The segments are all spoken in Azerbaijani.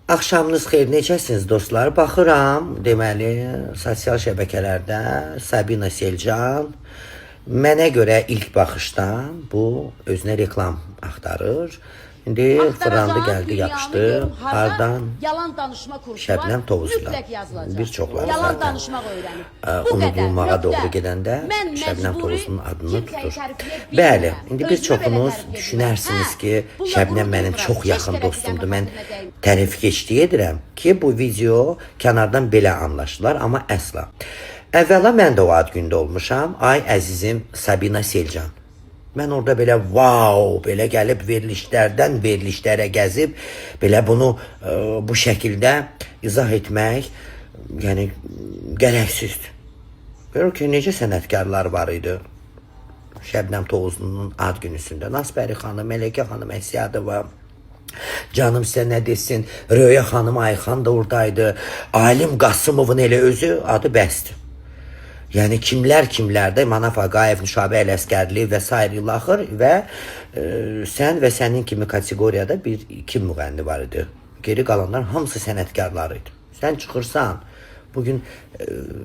Axşamınız xeyir, necəsiniz dostlar? Baxıram, deməli, sosial şəbəkələrdə Sabina Selcan mənə görə ilk baxışdan bu özünə reklam axtarır. İndi fırlandı, Axtaracağım gəldi, dünyanı yapışdı. görüm harda Hardan? Yalan danışma kursu Şəbnəm var. Tovuzla. Mütləq yazılacaq. Bir çoxları Yalan zaten, danışmaq öyrənib. Bu qədər, unudulmağa nöqtə. doğru gedəndə Mən Şəbnəm məcburi Tovuzun adını kimsəyi tutur. tərifləyə Bəli, bilmirəm. indi Özümü bir belə çoxunuz tərifləyə bilmirəm. düşünərsiniz Hə, ki, bununla Şəbnəm qürur mənim duymuram. çox Heç yaxın tərəfdən dostumdur. Mən xətrimə dəymir. tərif keçdiyi edirəm ki, bu video kənardan belə anlaşılar, amma əsla. Əvvəla mən də o ad gündə olmuşam. Ay əzizim Sabina Selcan. Mən orada belə wow, belə gəlib verilişlərdən verilişlərə gəzib, belə bunu bu şəkildə izah etmək, yəni gərəksizdir. Görür ki, necə sənətkarlar var idi. Şəbnəm Tovuzlunun ad günüsündə. Nasbəri xanım, Mələkə xanım Əsiyadova, canım sizə nə desin, Röya xanım Ayxan da oradaydı. Alim Qasımovun elə özü adı bəsdir. Yəni kimlər kimlərdə Manaf Ağayev, Nüşabə Ələsgərli və sair ilaxır və sən və sənin kimi kateqoriyada bir iki müğənni var idi. Geri qalanlar hamısı sənətkarlar idi. Sən çıxırsan, bugün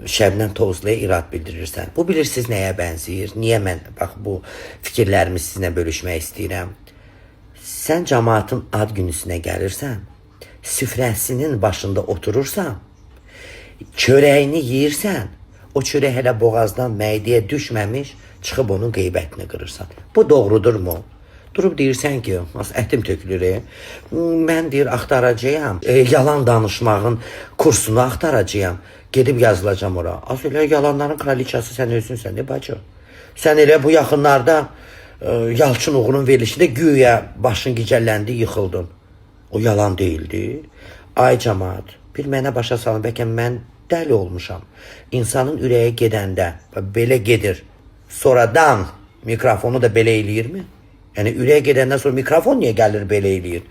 Şəbnəm Tovuzluya irad bildirirsən. Bu bilirsiniz nəyə bənzəyir? Niyə mən bax bu fikirlərimi sizinlə bölüşmək istəyirəm? Sən cəmaatın ad günüsünə gəlirsən, süfrəsinin başında oturursan, çörəyini yeyirsən, o çörək hələ boğazdan mədəyə düşməmiş, çıxıb onun qeybətini qırırsan. Bu doğrudurmu? Durub deyirsən ki, az ətim tökülür. Mən deyir axtaracağam, yalan danışmağın kursunu axtaracağam. Gedib yazılacağam ora. Az elə yalanların kraliçası sən özünsən, ne bacı? Sən elə bu yaxınlarda Yalçın Uğur'un verilişində güya başın gicəlləndi, yıxıldın. O yalan deyildi. Ay camaat, bir mənə başa salın, bəlkə mən dəli olmuşam. İnsanın ürəyi gedəndə belə gedir. Sonradan mikrofonu da belə eləyirmi? Yəni ürəyə gedəndən sonra mikrofon niyə gəlir belə eləyir?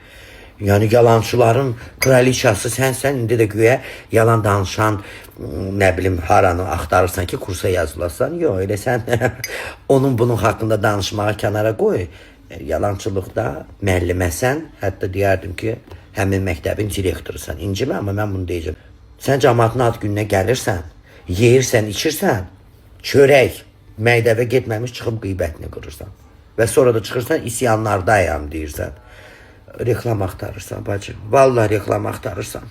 Yəni yalançıların kraliçası sənsən, indi də güya yalan danışan nə bilim haranı axtarırsan ki, kursa yazılasan. Yox, elə sən onun bunun haqqında danışmağı kənara qoy. Yalançılıqda müəlliməsən, hətta deyərdim ki, həmin məktəbin direktorusan. İncimə, amma mən bunu deyəcəm. Sən cəmaatın ad gününə gəlirsən, yeyirsən, içirsən, çörək mədəvə getməmiş çıxıb qeybətini qırırsan. Və sonra da çıxırsan isyanlardayam deyirsən. Reklam axtarırsan bacı. Vallahi reklam axtarırsan.